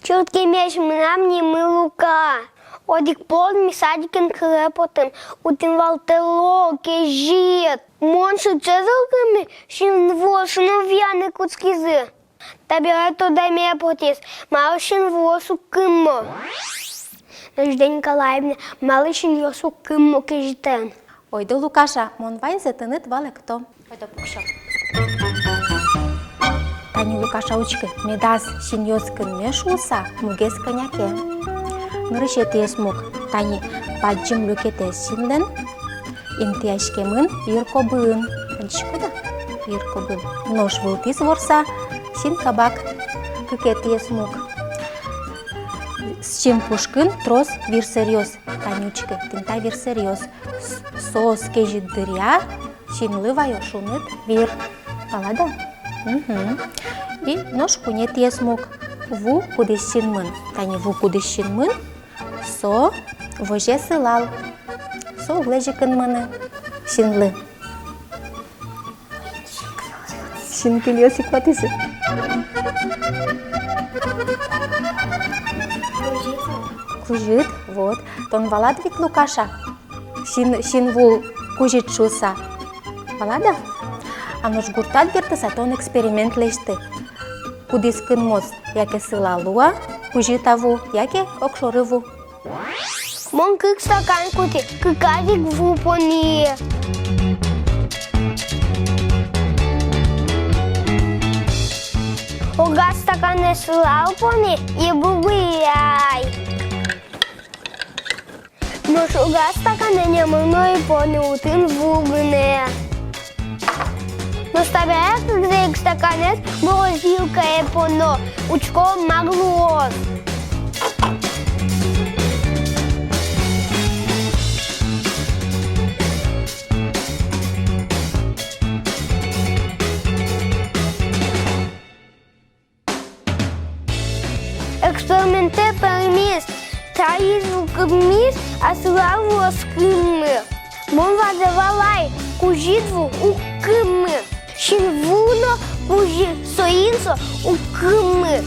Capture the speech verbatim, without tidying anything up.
Чырткемесь, мынам нимы Лука. Одӥг пол ми садикын кылэ потӥм, отын вал тӧло, кезьыт. Мон сыӵе зол кынмы, синвуосы но вияны кутскизы. Табере тодэме потӥз, малы синвуос уг кынмо. Надежда Николаевна, малы синъёс уг кынмо кезьытэн? Ойдо, Лукаша, мон ваньзэ тыныд валэкто. Ойдо, пуксё. Тани, Лукаша, учкы, медаз синъёс кынме шуыса мугез кӧня ке. Нырысетӥез муг, тани, бадӟым люкетэз синлэн интыяськемын йыркобыын. Адӟиськод-а? Йыркобыын. Нош вылтӥз ворса син кабак. Кыкетӥез муг. Син пушкын трос вирсэръёс. Тани учкы, тӥни та вирсэръёс. С-, соос кезьыт дыръя синлы ваё шуныт вир. Валад-а? Мгм. И нош куинетӥез муг. Ву, кудӥз синмын. Тани ву, кудӥз синмын, со возе сылал. Со уг лэзьы кынмыны синлы. Синкылиос ик ватӥзы. Кузьыт, вот. Тон валад ведь, Лукаша, син, синву кузьыт шуыса. Валад-а? А нош гуртад бертыса тон эксперимент лэсьты. Кудӥз кынмоз, яке сылал луэ, кузьыт-а ву, яке огшоры ву. Мон кык стакан кутӥ, кыказ ик ву пони. Огаз стаканэ сылал пони и бугыръяй. Нош огаз стаканэ номыр но ӧй поны, отын ву гинэ. Нош табере кыкзэ ик стаканэз морозилкае поно, учком, мар луоз. Экспериментэ пӧрмиз, таиз ву кынмиз, а сылал вуоз кынмы. Мон вазь валай, кузьыт ву уг кынмы. Синву но кузьыт, соин со уг кынмы.